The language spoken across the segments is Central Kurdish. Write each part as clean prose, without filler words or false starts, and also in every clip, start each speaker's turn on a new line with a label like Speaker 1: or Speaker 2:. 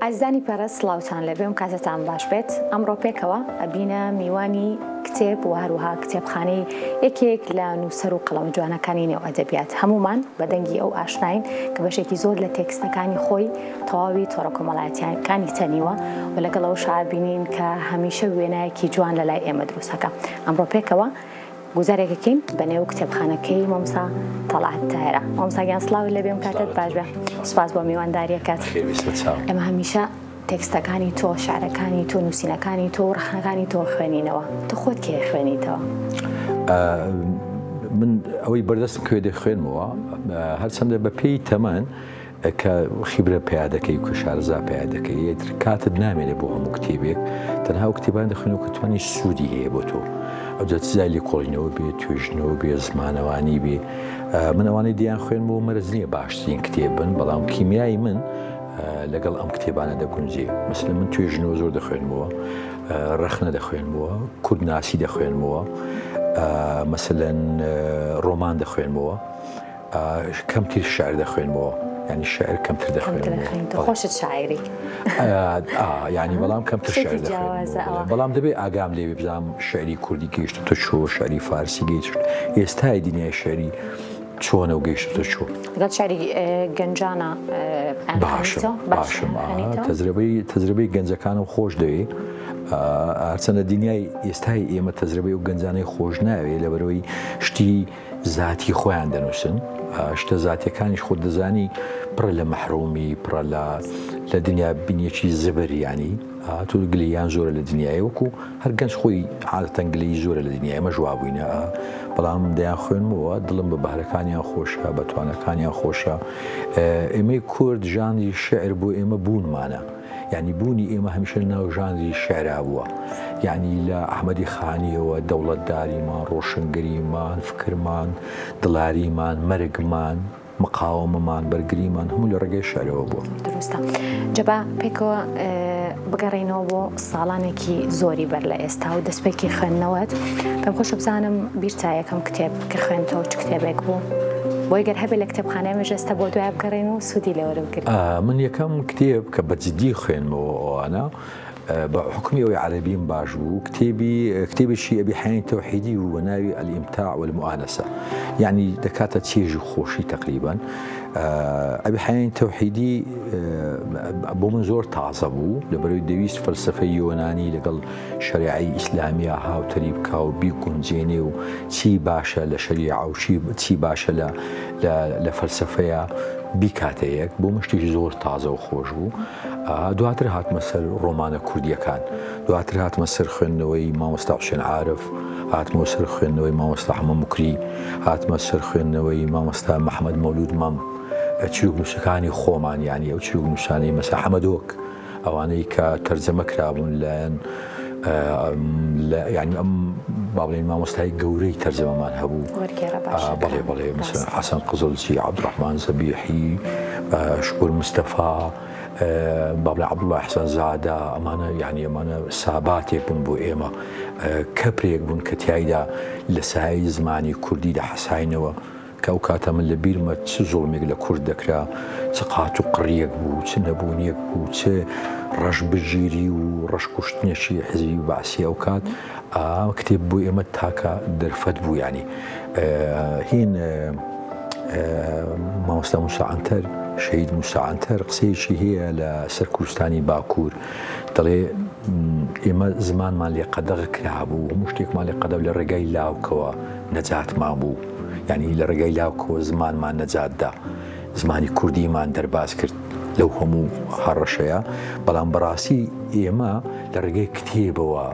Speaker 1: ئازیزانی پەرە سڵاوتان لێبێ و کاتتان باش بێت. ئەمڕۆ پێکەوە ئەبینە میوانی کتێب و هەروەها کتێبخانەی یەکێک لە نووسەر و قەڵەمە جوانەکانی نێو ئەدەبیات. هەموومان بە دەنگی ئەو ئاشناین کە بەشێکی زۆر لە تێکستەکانی خۆی تەواوی تۆڕە کۆمەڵایەتییەکانی تەنیوە و لەگەڵ ئەوەشا بینین کە هەمیشە وێنایەکی جوان لە لای ئێمە دروستەکە. ئەمڕۆ پێکەوە گوزارێک ئەکەین بە نێو کتێبخانەکەی مامۆستا تەڵعەت تاهێرە. مامۆستا گیان سڵاوت لێ بێ ئەم کاتەت باش بێ. سوپاس بۆ میوانداریەکەت. ئێمە هەمیشە تێکستەکانی تۆ، شعرەکانی تۆ، نووسینەکانی تۆ و ڕەخنەکانی تۆ خوێنینەوە. تۆ خۆت کێ خوێنیتەوە؟
Speaker 2: من ئەوەی بەردەستم کوێ دەخوێنمەوە، هەرچەندە بە پێی تەمەن کە خیبرە پەیا دەکەی و کە شارەزا پەیا دەکەی ئیتر کاتت نامێنێ بۆ هەموو کتێبێک تەنها ئەو کتێبان دەخوێنەوە کە توانی سوودی هەیە بۆ تۆ ئەوجا چ جای لێکۆڵینەوە بێ توێژینەوە بێ زمانەوانی بێ من ئەوانەی دیان خوێنمەوە مەرج نییە باشترین کتێب بن بەڵام کیمیای من لەگەڵ ئەم کتێبانە دەگونجێ مەسەلەن من توێژینەوە زۆر دەخوێنمەوە ڕەخنە دەخوێنمەوە کوردناسی دەخوێنمەوە مەسەلەن ڕۆمان دەخوێنمەوە کەمتر شعر دەخوێنمەوە یعنی شعر کەمتر دەخوێنمەوە.
Speaker 1: خۆشت شاعری؟
Speaker 2: یعنی بەڵام کەمتر شعر دەخوێنمەوە بەڵام دەبێ ئاگام لێ بێ بزانم شعری کوردی گەیشتۆتە چۆ شعری فارسی گەیشت ئێستای دنیای شعری چۆنە و گەیشتۆتە چۆ.
Speaker 1: لەگەڵ شعری گەنجانە
Speaker 2: باشم باشم تەجربەی تەجربەی گەنجەکانم خۆش دەوێ هەرچەندە دنیای ئێستای ئێمە تەجربەی ئەو گەنجانەی خۆش ناوێ لەبەرەوەی شتی زاتی خۆیان دەنووسن، شتە زاتیەکانیش خۆت دەزانی پڕە لە مەحرومی، پڕە لە لە دنیا بینیەکی زبر یانی تۆ گلەییان زۆرە لە دنیای وەکو هەر گەنج خۆی عادەتەن گلەیی زۆرە لە دنیای ئێمەش وابووینە بەڵام دەیان خوێنمەوە دڵم بە بەهرەکانیان خۆشە بە توانەکانیان خۆشە ئێمەی کورد ژانری شعر بۆ ئێمە بوونمانە. یانی بوونی ئێمە هەمیشە لە ناو ژانری شیعرا بووە. یانی لە ئەحمەدی خانییەوە دەوڵەتداریمان، ڕۆشنگەریمان، فکرمان، دڵاریمان، مەرگمان، مقاوەمەمان، بەرگریمان هەموو لە ڕێگەی شیعرەوە بووە.
Speaker 1: دروستە. جا با پێکەوە بگەڕێینەوە بۆ ساڵانێکی زۆری بەر لە ئێستا و دەستپێکی خوێندنەوەت. پێم خۆشە بزانم بیرتە یەکەم کتێب کە خوێندتەوە چ کتێبێک بوو؟ بۆی گەر هەبێ لە کتێبخانەی ئێمەش ئێستا بۆ دوایە بگەڕێین و سوودی لێ وەربگرین.
Speaker 2: من یەکەم کتێب کە بە جدی خوێندمەوە ئەوانە بە حوکمی ئەوەی عەرەبیم باش بوو کتێبی کتێبێکی ئەبی حەیانی تەوحیدی بوو بە ناوی الامتاع والمؤانسە یعنی دەکاتە چێژ و خۆشی تقریبا ئەبی حەیانی تەوحیدی بۆ من زۆر تازە بوو لەبەرەوەی دەویست فەلسەفەی یۆنانی لەگەڵ شەریعەی ئیسلامییا هاوتەریب کا و بیگونجێنێ و چی باشە لە شەریعە و چی چی باشە لە لە لە فەلسەفەیا بیکاتە یەک بۆ من شتێکی زۆر تازە و خۆش بوو دواتر هاتمە سەر ڕۆمانە کوردییەکان دواتر هاتمە سەر خوێندنەوەی مامۆستا حوسێن عارف هاتمەوە سەر خوێندنەوەی مامۆستا حەمە موکری هاتمە سەر خوێندنەوەی مامۆستا محەمەد مەولوود مەم چیرۆکنووسەکانی خۆمان یانی ئەو چیرۆکنووسانەی مەسا حەمەدۆک ئەوانەی کە تەرجەمە کرابوون لایەن یعنی ئەم با بڵێین مامۆستای گەورەی تەرجەمەمان هەبوو بەڵێ بەڵێ مثلا حەسەن قزڵچی عەبدوڕەحمان زەبیحی شکور مستەفا با بڵێ عەبدوڵڵا حسەن زادە ئەمانە یعنی ئەمانە ساباتێک بوون بۆ ئێمە کەپرێک بوون کە تیایدا لە سایەی زمانی کوردی دەحەساینەوە کە ئەو کاتە من لە بیرمە چ زوڵمێک لە کورد دەکرا، چ قات و قڕییەک بوو، چ نەبوونییەک بوو، چ ڕەش بگیری و ڕەش کوشتنێکی حیزبی بەعسی ئەو کات ئا کتێب بۆ ئێمە تاکە دەرفەت بوو یانی هین مامۆستا موسا عەنتەر شەهید موسا عەنتەر قسەیەکی هەیە لە سەر کوردستانی باکوور دەڵێ ئێمە زمانمان لێ قەدەغە کرابوو هەموو شتێکمان لێ قەدەغ لە ڕێگای لاوکەوە نەجاتمان بوو یانی لە ڕێگای لاوکەوە زمانمان نەجات دا، زمانی کوردیمان دەرباز کرد لەو هەموو هەڕەشەیە، بەڵام بەڕاستی ئێمە لە ڕێگەی کتێبەوە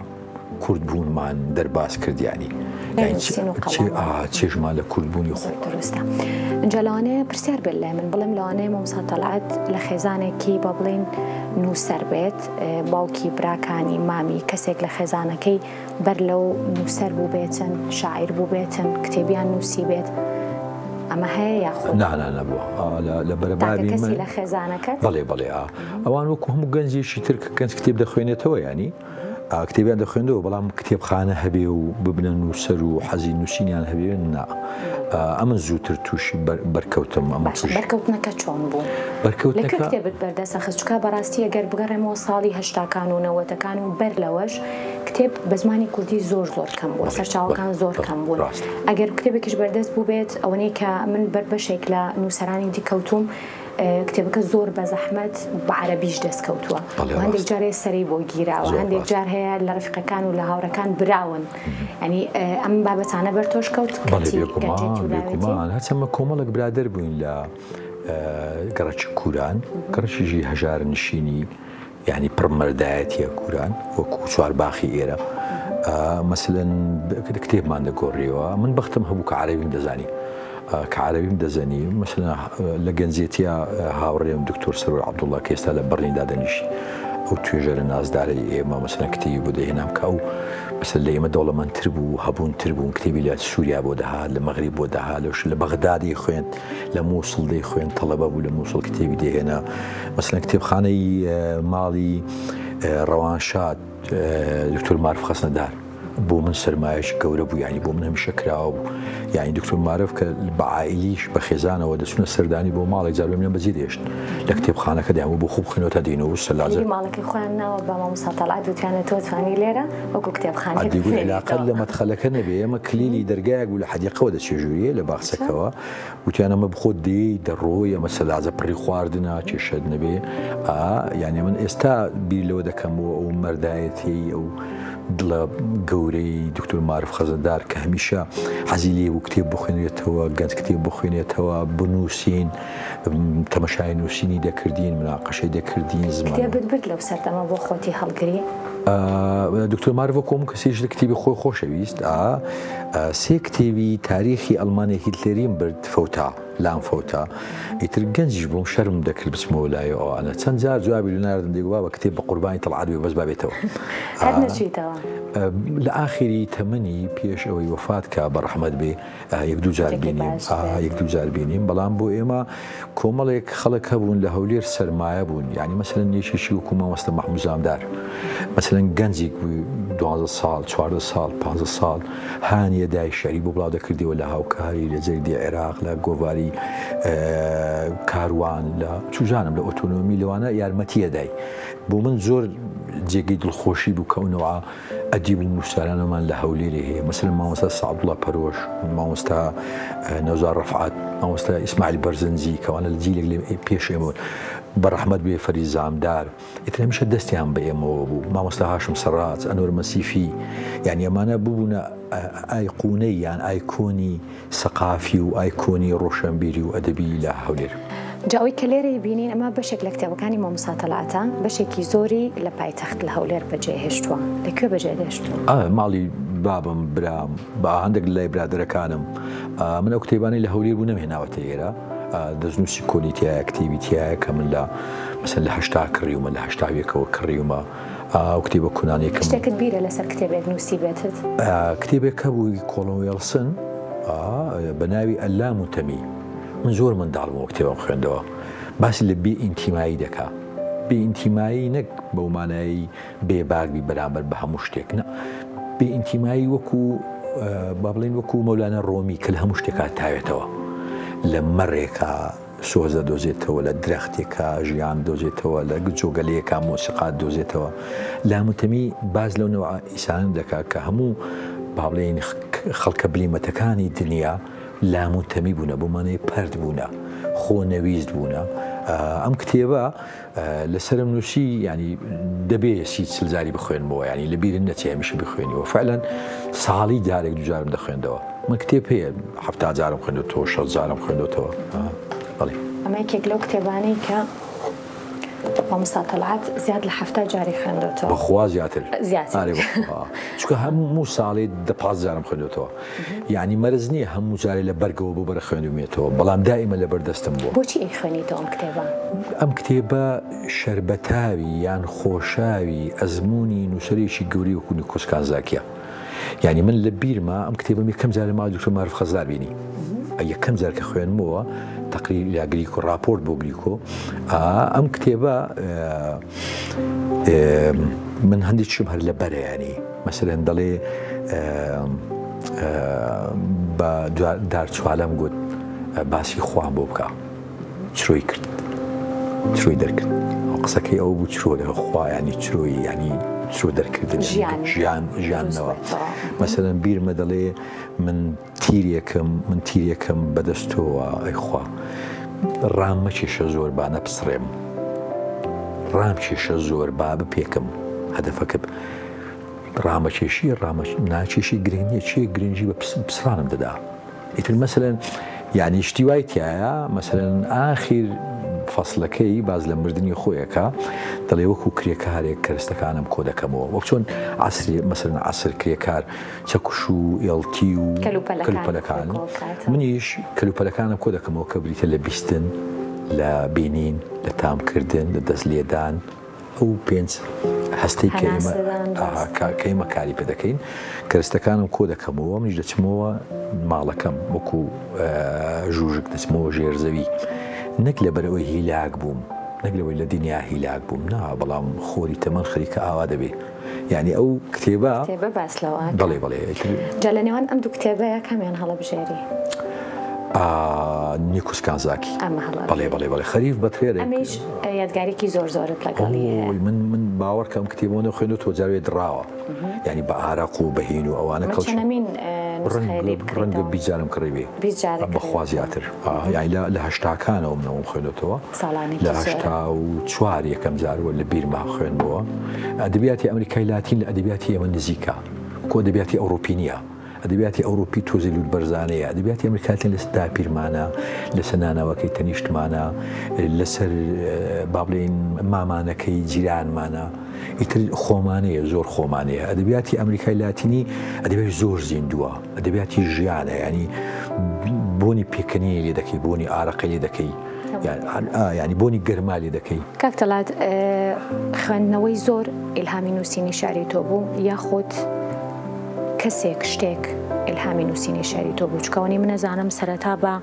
Speaker 2: کوردبوونمان دەرباز کرد یانی چێژمان لە کوردبوونی خۆ.
Speaker 1: دروستە. ئینجا لەوانەیە پرسیار بێت لای من بڵێم لەوانەیە مامۆستا تەڵعەت لە خێزانێکی با بڵێین نووسەر بێت، باوکی، براکانی، مامی، کەسێک لە خێزانەکەی بەر لەو نووسەر بووبێتن، شاعیر بووبێتن، کتێبیان نووسیبێت، ئەمە هەیە یاخود؟
Speaker 2: نا نا نەبووە. لە بەرەبابی
Speaker 1: من. تاکە کەسی لە خێزانەکەت؟
Speaker 2: بەڵێ بەڵێ ئا. ئەوان وەکو هەموو گەنجێکی تر کە گەنج کتێب دەخوێنێتەوە یانی. کتێبیان دەخوێندەوە بەڵام کتێبخانە هەبێ و ببنە نووسەر و حەزی نووسینیان هەبێ نا. ئەمن زووتر تووشی بەرکەوتم. ئەمە
Speaker 1: بەرکەوتنەکە چۆن بوو؟
Speaker 2: بەرکەوتنەکە
Speaker 1: لە کوێ کتێبت بەردەست خست؟ چونکە بەڕاستی ئەگەر بگەڕێمەوە ساڵی هەشتاکان و نەوەتەکان و بەر لەوەش کتێب بە زمانی کوردی زۆر زۆر کەم بووە، سەرچاوەکان زۆر کەم بوون. ئەگەر کتێبێکیش بەردەست بووبێت ئەوەنەی کە من بەر بەشێک لە نووسەرانی دی کەوتووم کتێبەکە زۆر بە زەحمەت بە عەرەبیش دەست کەوتووە و هەندێک جار هەیە سەرەی بۆ گیراوە، هەندێک جار هەیە لە ڕەفیقەکان و لە هاوڕێکان براون. یانی ئەم بابەتانە بەر تۆش کەوت؟
Speaker 2: بەڵێ بێگومان بێگومان هەرچەند مە کۆمەڵێک برادەر بووین لە گەڕەکی کوران، گەڕەکێکی هەژار نشینی یانی پڕ مەردایەتیە کوران وەکو چوارباخی ئێرە مەسەلەن کتێبمان دەگۆڕیەوە من بەختم هەبوو کە عەرەبیم دەزانی کە عەرەبیم دەزانی مەسەلەن لە گەنجێتیا هاوڕێم دکتۆر سەرۆر عەبدوڵڵا کە ئێستا لە بەڕین دادەنیشی ئەو توێژەرە نازدارەی ئێمە مەسەلەن کتێبی بۆ دەهێنام کە ئەو مەسەلەن لە ئێمە دەوڵەمەندتر بوو هەبوونتر بوون کتێبی لە سووریا بۆ دەهات لە مەغریب بۆ دەهات لەوش لە بەغدا دەیخوێند لە مووسڵ دەیخوێند تەڵەبە بوو لە مووسڵ کتێبی دەهێنا مەسەلەن کتێبخانەی ماڵی ڕەوانشاد دکتۆر مارف خەسنەدار بۆ من سەرمایەکی گەورە بوو یانی بۆ من هەمیشە کراوە بوو یانی دکتۆر مارف کە بە عائیلیش بە خێزانەوە دەچونە سەردانی بۆ ماڵێک جار بێم بەجێ دێشت لە کتێبخانەکە دایان بۆ خۆ بخوێنەوە تا دێنەوە سەلاجە
Speaker 1: ماڵەکەی خۆیان ناوە بە مامۆستا تەڵعەت وتیانە تۆ توانی لێرە وەکو کتێبخانەیەک
Speaker 2: ئەدی گوت علاقەت لە مەدخەلەکە نەبێ ئێمە کلیلی دەرگایەک بوو لە حەدیقەوە دەچێ ژووریە لە باخچەکەوە وتیان ئەمە بخۆت دێی دەڕۆی ئەمە سەلاجە پڕی خواردنە کێشەت نەبێ ئا یعنی من ئێستا بیر لەوە دەکەمەوە ئەو مەردایەتیەی ئەو دڵە گەورەی دکتۆر مارف خەزندار کە هەمیشە حەزی لێ بوو کتێب بخوێنێتەوە گەنج کتێب بخوێنێتەوە بنووسین تەمەشای نووسینی دەکردین مناقەشەی دەکردین زمان
Speaker 1: کتێبت برد لەو سەردەمە بۆ خۆتی هەڵگری؟
Speaker 2: دکتۆر مارف وەکو هەموو کەسێک لە کتێبی خۆی خۆشەویست سێ کتێبی تاریخی ئەڵمانیا هیتلەریم برد فەوتا لام فەوتا ئیتر گەنجیش بووم شەرمم دەکرد بچمەوە لای ئەوانە چەند جار جوابی لە ناردم دەیگوت بابە کتێب بە قوربانی تەڵعەت بێ بەس با بێتەوە.
Speaker 1: هەر نەچوویتەوە؟
Speaker 2: لە ئاخری تەمەنی پێش ئەوەی وەفات کا بە ڕەحمەت بێ یەک دوو جار بینیم یەک دوو جار بینیم بەڵام بۆ ئێمە کۆمەڵێک خەڵک هەبوون لە هەولێر سەرمایە بوون یعنی مەسەلەن یەکێکی وەکو مامۆستا مەحموود زامدار مەسەلەن گەنجێک بوو 12 ساڵ 14 ساڵ 15 ساڵ هانیە دای شعری بۆ بڵاو دەکردەوە لە هاوکاری لە جەریدەی عێراق لە گۆڤاری کاروان لە چوزانم لە ئۆتۆنۆمی لەوانە یارمەتیە دای بۆ من زۆر جێگەی دڵخۆشی بوو کە ئەو نەوعە ئەدیب و نووسەرانەمان لە هەولێرێ هەیە مەسەلەن مامۆستا سەعدوڵا پەرۆش مامۆستا نەوزاد ڕەفعەت مامۆستا ئیسماعیل بەرزنجی کەوانە لە جیلێک لێ پێش ئێمە بوون بە ڕەحمەت بێ فەرید زامدار ئیتر هەمیشە دەستیان بە ئێمەوە بوو مامۆستا هاشم سەڕاج ئەنوەر مەسیفی یانی ئەمانە ببوونە ئایقونەی یان ئایکۆنی سەقافی و ئایکۆنی ڕۆشەنبیری و ئەدەبی لە هەولێر.
Speaker 1: جا ئەوەی کە لێرەی بینین ئەمە بەشێک لە کتێبەکانی مامۆستا تەڵعەتە، بەشێکی زۆری لە پایتەخت لە هەولێر بەجێ هێشتووە، لە کوێ بەجێ هێشتووە؟
Speaker 2: ماڵی بابم، برام، با هەندێک لە لای برادەرەکانم. من ئەو کتێبانەی لە هەولێر بوو نەمهێناوەتە ئێرە، دەستنووسی کۆنی تیایە، کتێبی تیایە کە من لە مەسەلەن لە 80 کڕیومە، لە 81ەوە کڕیومە. ئەو کتێبە کونانەی کە
Speaker 1: شتێکت بیرە لەسەر کتێبێک نووسیبێتت؟
Speaker 2: کتێبێک هەبوو کۆڵن وێڵسن بە ناوی اللامنتمی من زۆر منداڵ بووم ئەو کتێبەم خوێندەوە باسی لە بێ ئینتیمایی دەکا بێ ئینتیمایی نەک بەو مانایەی بێ باک بی بەرامبەر بە هەموو شتێک نا بێ ئینتیمایی وەکو با بڵێین وەکو مەولانا ڕۆمی کە لە هەموو شتێکا تاوێتەوە لە مەڕێکا سۆز دەدۆزێتەوە، لە درەختێکا ژیان دۆزێتەوە، لە جۆگەلەیەکا مۆسیقا دۆزێتەوە. لاموتەمی باس لەو نەوعە ئینسانە دەکا کە هەموو با بڵێین خەڵکە بلیمەتەکانی دنیا لاموتەمی بوونە، بۆ مانای پەرت بوونە، خۆ نەویست بوونە. ئەم کتێبە لەسەرم نووسی یانی دەبێ 30 40 جاری بخوێنمەوە یانی لە بیرم نەچێ هەمیشە بخوێنیەوە فعلەن ساڵی جارێک دوو جارم دەخوێندەوە من کتێب هەیە 70 جارم خوێندۆتەوە 60 جارم خوێندۆتەوە بەڵێ.
Speaker 1: ئەمە یەکێک لەو کتێبانەی کە مامۆستا تەڵعەت زیاد لە 70 جاری خوێندۆتەوە.
Speaker 2: بەخوا زیاتر.
Speaker 1: زیاتر.
Speaker 2: ئارێ بەخوا چونکە هەموو ساڵێ دە پازدە جارم خوێندۆتەوە. یانی مەرج نییە هەموو جارێ لە بەرگەوە بۆ بەرە خوێندوومێتەوە، بەڵام دائیمە لەبەر دەستم بووە.
Speaker 1: بۆچی ئەیخوێنیتەوە ئەم کتێبە؟
Speaker 2: ئەم کتێبە شەربەتاوی یان خۆشاوی ئەزموونی نووسەرێکی گەورەی وەکوو نیکۆس کانزاکییە. یانی من لە بیرمە ئەم کتێبەم یەکەم جار لە ماڵی دکتۆر مارف خەزدار بینی. یەکەم جار کە خوێندمەوە تقریر إلى گریکۆ، ڕاپۆرت بۆ گریکۆ. ئەم کتێبە من هەندێکیشم هەر لەبەرە، ینی مەسەلەن دەڵێ بە دارچوالەم گوت باسی خوام بۆ بکە، چرۆی کرد، چرۆی دەرکرد. ئەو قسەکەی ئەو بوو چرۆ لە خوا، ینی چرۆی، ینی چرۆ دەرکردن،
Speaker 1: ژیان،
Speaker 2: ژیان، ژیانەوە. مەسەلەن بیرمە دەڵێ من تیرێکم، من تیرێکم بەدەستەوە، ئەی خوا ڕام مەکێشە زۆر با نەپسڕێم، ڕام کێشە زۆر با بپێکم هەدەفەکە. ڕامەکێشی ڕامە ناکێشی گرنگ نییە، چێ گرنگی بە پسڕانم دەدا. ئیتر مەسەلەن یعنی شتی وای تایە. مەسەلەن ئاخیر فەصلەکەی باز لە مردنی خۆیەکە، دەڵێ وەکو کرێکارێک کەرستەکانم کۆ دەکەمەوە، وەک چۆن عەسری مەسەلەن عەسر کرێکار چەکوش و ئێڵتی و کەلوپەلەکان، منیش کەلوپەلەکانم کۆ دەکەمەوە کە بریتە لە بیستن، لە بینین، لە تامکردن، لە دەست لێدان، ئەو پێنج هەستەی کە ئێمە کە ئێمە کاری پێ دەکەین. کەرستەکانم کۆ دەکەمەوە، منیش دەچمەوە ماڵەکەم وەکو ژوژک دەچمەوە ژێر زەوی، نەک لەبەر ئەوەی هیلاک بووم، نەک لەوەی لە دنیا هیلاک بووم، نا، بەڵام خۆری تەمەن خەریکە ئاوا دەبێ. یعنی ئەو کتێبە
Speaker 1: کتێبە باس لەوە.
Speaker 2: بەڵێ بەڵێ.
Speaker 1: جا لە نێوان ئەم دوو کتێبەیە کامیان هەڵەبژێری؟
Speaker 2: نیکوس کانزاکی.
Speaker 1: ئەمە هەڵە.
Speaker 2: بەڵێ بەڵێ بەڵێ. خەریف بەترێرێک.
Speaker 1: ئەمەیش یادگارێکی زۆر زۆرت لەگەڵی هەیە.
Speaker 2: من من باوەڕ کەم کتێبەوە نەخوێندو تۆ جارێ دڕاوە، یعنی بە ئارەق و بەهین و ئەوانە.
Speaker 1: چەنەمین
Speaker 2: ڕەنگە 20 جارم کڕی بێ.
Speaker 1: 20 جار.
Speaker 2: بەخوا زیاتر. یعنی لە 80ەکانەوە منەوەم خوێندۆتەوە.
Speaker 1: ساڵانێکی
Speaker 2: لە 84 یەکەم جار وە لە بیرما خوێندمەوە. ئەدەبیاتی ئەمریکای لاتین لە ئەدەبیاتی ئێمە نزیکە، کۆ ئەدەبیاتی ئەوروپی نییە. ئەدەبیاتی ئەوروپی تۆزی لوت بەرزانەیە، ئەدەبیاتی ئەمریکای لاتین لەسەر داپیرمانە، لەسەر نانەوەکەی تەنیشتمانە، لەسەر با بڵێین مامانەکەی جیرانمانە، ئیتر خۆمانەیە، زۆر خۆمانەیە. ئەدەبیاتی ئەمریکای لاتینی ئەدەبیاتی زۆر زیندووە، ئەدەبیاتی ژیانە، ینی بۆنی پێکەنینی لێ دەکەی، بۆنی ئارەقەی لێ دەکەی، یعنی بۆنی گەرما لێ دەکەی.
Speaker 1: کاک تەڵات، خوێندنەوەی زۆر ئیلهامی نووسینی شعری تۆ بوو یاخود کەسێک شتێک ئیلهامی نووسینی شعری تۆ بوو؟ چکەوەنی من نەزانم سەرەتا بە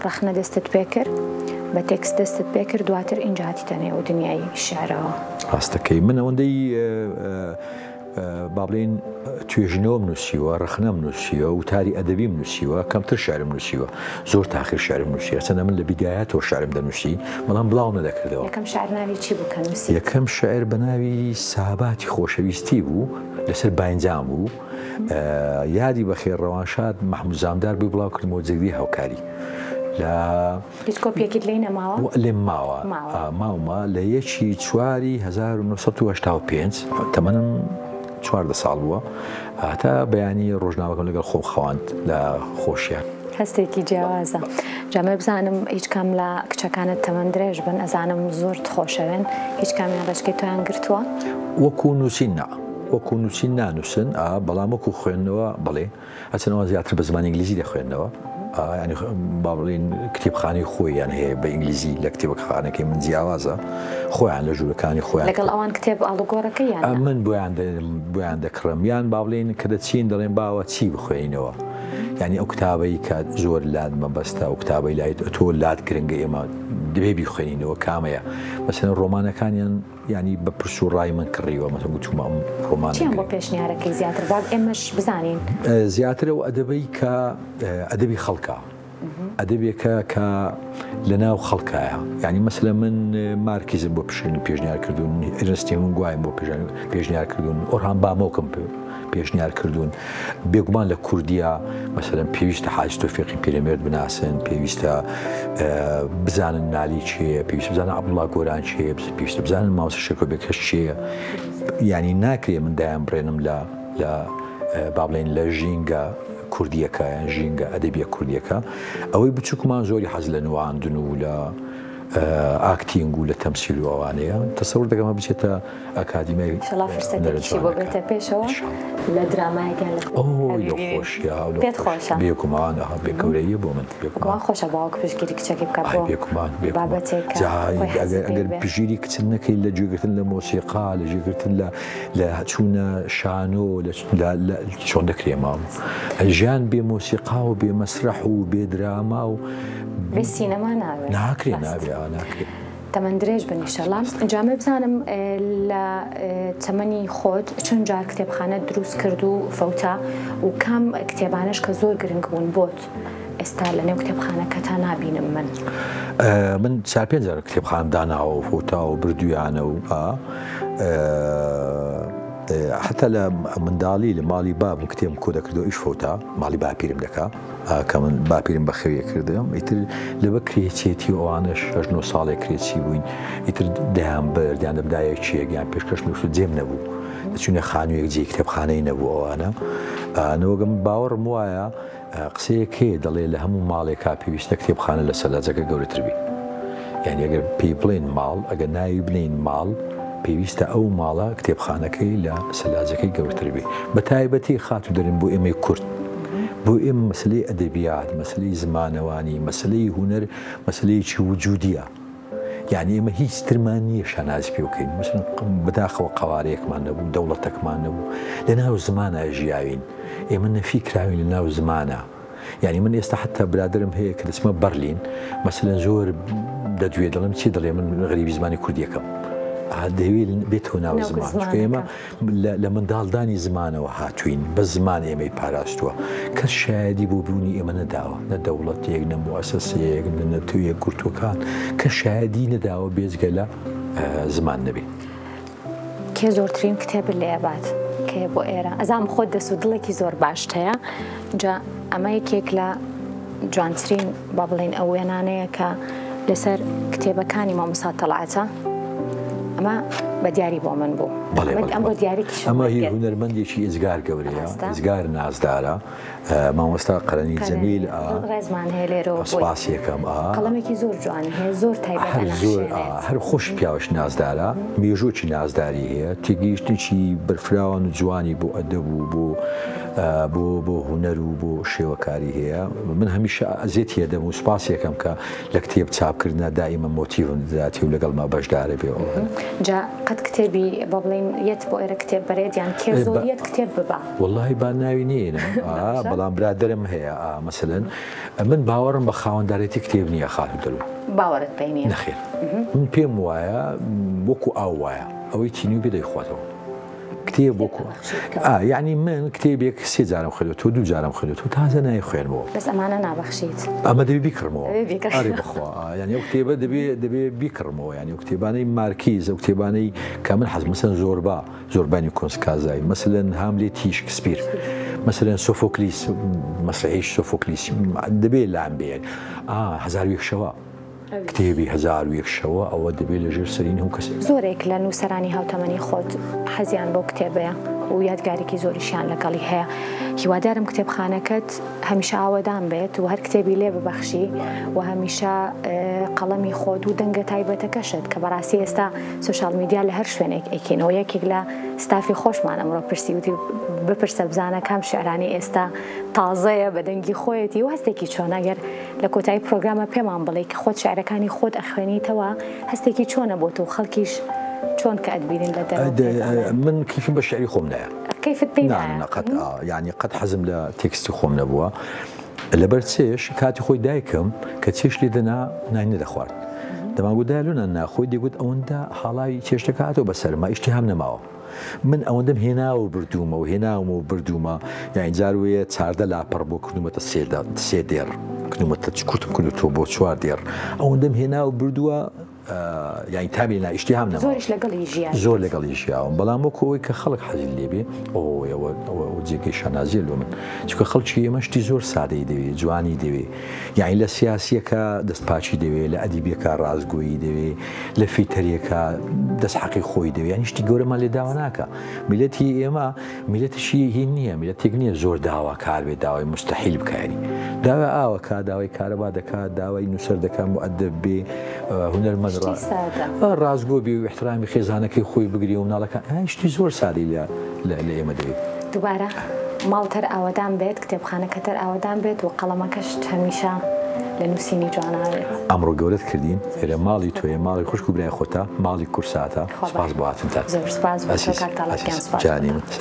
Speaker 1: ڕەخنە دەستت پێکرد، بە تێکست دەستت پێکرد، دواتر ئینجا هاتیتە نێو دنیای شعرەوە.
Speaker 2: ڕاستەکەی من ئەوەندەی با بڵێین توێژینەوەم نووسیوە، ڕەخنەم نووسیوە، وتاری ئەدەبیم نووسیوە، کەمتر شعرم نووسیوە، زۆر تاخیر شعرم نووسیوە. چەندە من لە بیدایەتەوە شعرم دەنووسی، بەڵام بڵاو نەدەکردەوە.
Speaker 1: یەکەم شعر ناوی چی بوو کە نووسیت؟
Speaker 2: یەکەم شعر بە ناوی ساباتی خۆشەویستی بوو، لەسەر باینجان بوو. یادی بەخێر ڕەوانشاد مەحموود زامدار بووی بڵاو کردمەوە، جێگری هاوکاری. لە
Speaker 1: هیچ کۆپیەکیت لێی نەماوە؟
Speaker 2: لێم ماوە. ماومە لە 1/4/1985، تەمەنم 14 ساڵ بووە، هەتا بەیانی ڕۆژنامەکەم لەگەڵ خۆم خەواند لە خۆشیان.
Speaker 1: هەستێکی جیاوازە. جامێ بزانم هیچ کام لە کچەکانت تەمەن درێژ بن، ئەزانم زۆرت خۆشەوێن، هیچ کامیان ڕێچکەی تۆیان گرتووە؟
Speaker 2: وەکو نووسین نا، وەکو نووسین نانووسن، بەڵام وەکو خوێندنەوە بەڵێ. هەرچەند ئەوان زیاتر بە زمانی ئینگلیزی دەخوێندنەوە، ینی با بڵێین کتێبخانەی خۆیان هەیە بە ئینگلیزی، لە کتێبخانەکەی من جیاوازە، خۆیان لە ژوورەکانی خۆیان.
Speaker 1: لەگەڵ ئەوان کتێب ئاڵوگۆڕەکە یان
Speaker 2: من بۆیان دەکڕم، یان با بڵێین کە دەچین دەڵێن باوە چی بخوێنینەوە، یعنی ئەو کتابەی کە زۆر لات مەبەستە، ئەو کتابەی لایت تۆ لات گرنگە ئێمە دەبێ بیخوێنینەوە کامەیە. مەسەلەن ڕۆمانەکانیان یعنی بە پرس و ڕای من کڕیوە، مەسەلەن گوتومە ئەم ڕۆمانە
Speaker 1: چیان بۆ پێشنیارەکەی زیاتر با ئێمەش بزانین؟
Speaker 2: زیاتر ئەو ئەدەبەی کە ئەدەبی خەڵکە، ئەدەبێکە کە لەناو خەڵکایە. یعنی مەسەلەن من مارکیزم بۆ پێشنیار کردوون، ئەرنستی هێمینگوایم بۆ پێشنیار کردوون، ئۆرهان بامۆکم پێشنیار کردوون. بێگومان لە کوردیا مەسەلەن پێویستە حاج تۆفیقی پیرەمێرد بناسن، پێویستە بزانن نالی چێ، پێویستە بزانن عەبدوڵڵا گۆران چێ، پێویستە بزانن مامۆستا شێرکۆ بێکەس چێ. یعنی ناکرێ من دایان بڕێنم لە با بڵێین لە ژینگە کوردیەکە یان ژینگە ئەدەبیە کوردیەکە. ئەوەی بچووکمان زۆری حەز لە نواندن و لە acting و لە تەمسیل و ئەوانەیە تەسەور دەکەم بچێتە ئەکادیمیای
Speaker 1: ئینشەڵا فرسەتێکیشی بۆ بێتە پێشەوە لە درامایەک یان لە
Speaker 2: ئۆی لە خۆشیا
Speaker 1: پێت خۆشە؟
Speaker 2: بێگومان ئەها بێ گەورەییە بۆ من
Speaker 1: بێگومان خۆشە باوک پشتگیری کچەکەی بکات بۆ
Speaker 2: بێگومان
Speaker 1: بابەتێک کە خۆی حەزی پێی
Speaker 2: ئەگەر
Speaker 1: بێ.
Speaker 2: پشتگیری کچت نەکەی لە گوێگرتن لە مۆسیقا لە گوێگرتن لە لە چوونە شانۆ لە لە چۆن دەکرێ مام ژیان بێ مۆسیقا و بێ مەسرەح و بێ دراما و
Speaker 1: بێ سینەما نابێ
Speaker 2: ناکرێ نابێ ناکرێ.
Speaker 1: تەمەن درێژ بن ئیشەڵا. جا من بزانم لە تەمەنی خۆت چەند جار کتێبخانەت دروست کرد و فەوتا و کام کتێبانەش کە زۆر گرنگ بوون بۆت ئێستا لە نێو کتێبخانەکەتا نابینم من؟
Speaker 2: من چار پێنج جار کتێبخانەم داناوە و فەوتا و بردوویانە و حتا لە منداڵی لە ماڵی بابم کتێبم کۆ دەکردەوە ئیش فەوتا ماڵی باپیرم دەکا. کە من باپیرم بەخێویە کردم ئیتر لەبە کرێچێتی و ئەوانەش هەشت نۆ ساڵێک کرێچی بووین ئیتر دەیان برد یان دەمدایە کێک یان پێشکەش نووسو جێم نەبوو دەچوینە خانوویەک جێی کتێبخانەی نەبوو ئەوانە نەوەگەم باوەڕم وایە قسەیەک هەیە دەڵێ لە هەموو ماڵێکا پێویستە کتێبخانە لە سەلاجەکە گەورەتر بی یعنی ئەگەر پێی بڵێن ماڵ ئەگەر ناوی بنێین ماڵ پێویستە ئەو ماڵە کتێبخانەکەی لە سەلاجەکەی گەورەتر بی بە تایبەتی خاتوو دەرێن بۆ ئێمەی کورد بۆ ئێمە مەسەلەی ئەدەبیات، مەسەلەی زمانەوانی، مەسەلەی هونەر مەسەلەیەکی وجودیە. یعنی ئێمە هیچ ترمان نییە شانازی پێ بکەین. مەسەلەن بەداخەوە قەوارەیەکمان نەبوو، دەوڵەتەکمان نەبوو. لە ناو زمانا ژیاوین. ئێمە نەفی کراوین لە ناو زمانا. یعنی من ئێستا حتا برادرم هەیە کە دەچمە بەرلین مەسەلەن زۆر دەدوێ دەڵێم چی دەڵێ من غەریبی زمانی کوردیەکەم. دەیەوێت بێتەوە ناو زمان. چونکە ئێمە لە منداڵدانی زمانەوە هاتووین، بەس زمان ئێمەی پاراستووە. کەس شایەدی بۆ بوونی ئێمە نەداوە، نە دەوڵەتێک، نە موئەسەسەیەک، نە نەتەوە یەکگرتووەکان، کەس شایەدی نەداوە بێجگە لە زمان نەبێ.
Speaker 1: کێ زۆرترین کتێبت لێ ئەبات کێ بۆ ئێرە؟ ئەزانم خۆت دەست و دڵێکی زۆر باشت هەیە، جا ئەمە یەکێک لە جوانترین با بڵێین ئەو وێنانەیە کە لەسەر کتێبەکانی مامۆستا تەڵعەتە ئەمە بە دیاری بۆ من بوو ئەم بۆ دیارێکی
Speaker 2: ئەمە هی هونەرمەندێکی ئێجگار گەورەیە ئێجگار نازدارە مامۆستا قەرەنی جەمیل
Speaker 1: ڕێزمان هەیە لێرەوە
Speaker 2: سپاسی یەکەم
Speaker 1: قەڵەمێکی زۆر جوانی هەیە زۆر تایبەت
Speaker 2: زۆر هەر خۆش پیاوش نازدارە مێژووکی نازداری هەیە تێگەیشتنێکی بەرفراوان و جوانی بۆ ئەدەب و بۆ بۆ بۆ هونەر و بۆ شێوەکاری هەیە من هەمیشە ئەزێتی ئەدەم و سوپاسی ئەکەم کە لە کتێب چاپکردنا دائیمە مۆتیڤم دەداتێ و لەگەڵما بەشدارە بێ و
Speaker 1: جا قەت کتێبی با بڵێین یەت بۆ ئێرە کتێب بەرێت یان کێ زۆر یەت کتێب ببا؟
Speaker 2: وەڵاهی با ناوی نەیەنم بەڵام برادەرم هەیە مەسەلەن من باوەڕم بە خاوەندارێتی کتێب نییە خاتوو دەروون.
Speaker 1: باوەڕت پێی نییە؟
Speaker 2: نەخێر من پێم وایە وەکو ئاو وایە ئەوەی تینوو بێ دەیخواتەوە. کتێب وەکو ئا یعنی من کتێبێک سێ جارم خوێندوەتەوە دوو جارم خوێندوەتەوە تازە نایخوێنمەوە.
Speaker 1: بەس ئەمانە نابەخشیت؟
Speaker 2: ئەمە دەبێ بیکڕمەوە. ئەرێ بەخوا یعنی ئەو کتێبە دەبێ دەبێ بیکڕمەوە یعنی ئەو کتێبانەی مارکیز ئەو کتێبانەی کە من حەزم مەسەلەن زۆربا زۆربانی کۆنسکازای مەسەلەن هاملێتی شکسپیر مەسەلەن سۆفۆکلیس مەسرەحی سۆفۆکلیس دەبێ لام بێ ئا 1001 شەوە. کتێبی 1001 شەوە ئەوە دەبێت لە ژێر سەرین هەموو کەسێک.
Speaker 1: زۆرێک لە نووسەرانی هاوتەمەنی خۆت حەزیان بەو کتێبەیە و یادگارێکی زۆریشیان لەگەڵی هەیە. هیوادارم کتێبخانەکەت هەمیشە ئاوەدان بێت و هەر کتێبی لێ ببەخشی و هەمیشە قەڵەمی خۆت و دەنگە تایبەتەکەشت کە بەڕاستی ئێستا social media لە هەر شوێنێک ئەیکەینەوە یەکێک لە ستافی خۆشمان ئەمڕۆ پرسی وتی بپرسە بزانە کام شعرانی ئێستا تازەیە بە دەنگی خۆیەتی و هەستێکی چۆنە گەر لە کۆتایی پرۆگرامە پێمان بڵێی کە خۆت شعرەکانی خۆت ئەخوێنیتەوە هەستێکی چۆنە بۆ تۆ خەڵکیش چۆن کە ئەتبینن لە دەرەوە پێت ئەڵێن؟
Speaker 2: من کەیفم بە شعری خۆم نایە.
Speaker 1: کەیفت پێی نایە؟
Speaker 2: نا نا قەت یانی قەت حەزم لە تێکستی خۆم نەبووە لەبەر چێش کاتی خۆی دایکم کە چێش لێ دەنا نانی نەدەخوارد دەمانگوت دایە لۆ نان ناخۆی دەیگوت ئەوەندە حاڵاوی چێشتەکە هاتەوە بەسەرما ئیشتیهام نەماوە. من ئەوەندەم هێناوە و بردوومە و هێناومە و بردوومە یانی جار وەیە 14 لاپەڕ بۆ کردوومەتە سێ دێڕ کردوومەتە کورتم کردووەتەوە بۆ چوار دێڕ ئەوەندەم هێنا و بردووە. یانی تامی نا ئیشتیهام نەماوە.
Speaker 1: زۆریش لەگەڵی ژیاویت.
Speaker 2: زۆر لەگەڵی ژیاوم بەڵام وەکو ئەوەی کە خەڵک حەزی لێ بێ ئەوەی ئەوە ئەوە جێگەی شانازیە لۆ من چونکە خەڵکی ئێمە شتی زۆر سادەی دەوێ جوانی دەوێ یانی لە سیاسیەکە دەست پاکی دەوێ لە ئەدیبیەکە ڕاستگۆیی دەوێ لە فیتەریەکە دەست حەقی خۆی دەوێ یانی شتی گەورەمان لێ داوا ناکا میلەتی ئێمە میلەتشی هین نییە میلەتێک نییە زۆر داواکار بێت داوای مستحیل بکاری داوا ئاوەکە داوای کارەبا دەکات داوای نووسەر دەکات مؤدب بێ هونەرمەند ڕاستگۆ بێ و احترامی خێزانەکەی خۆی بگری و مناڵەکان شتی زۆر سادەی لە لە ئێمە دەوێت.
Speaker 1: دووبارە ماڵ تەر ئاوەدان بێت، کتێبخانەکە تەر ئاوەدان بێت و قەڵەمەکەشت هەمیشە لە نووسینی جوانا بێت.
Speaker 2: ئەمڕۆ گەورەت کردین، ئێرە ماڵی تۆیە، ماڵی خوشک و برای خۆتە، ماڵی کورساتە، سوپاس بۆ هاتنتان.
Speaker 1: زۆر سوپاس بۆ تۆ کاک تاڵەب گیان، سوپاس بۆ تۆ.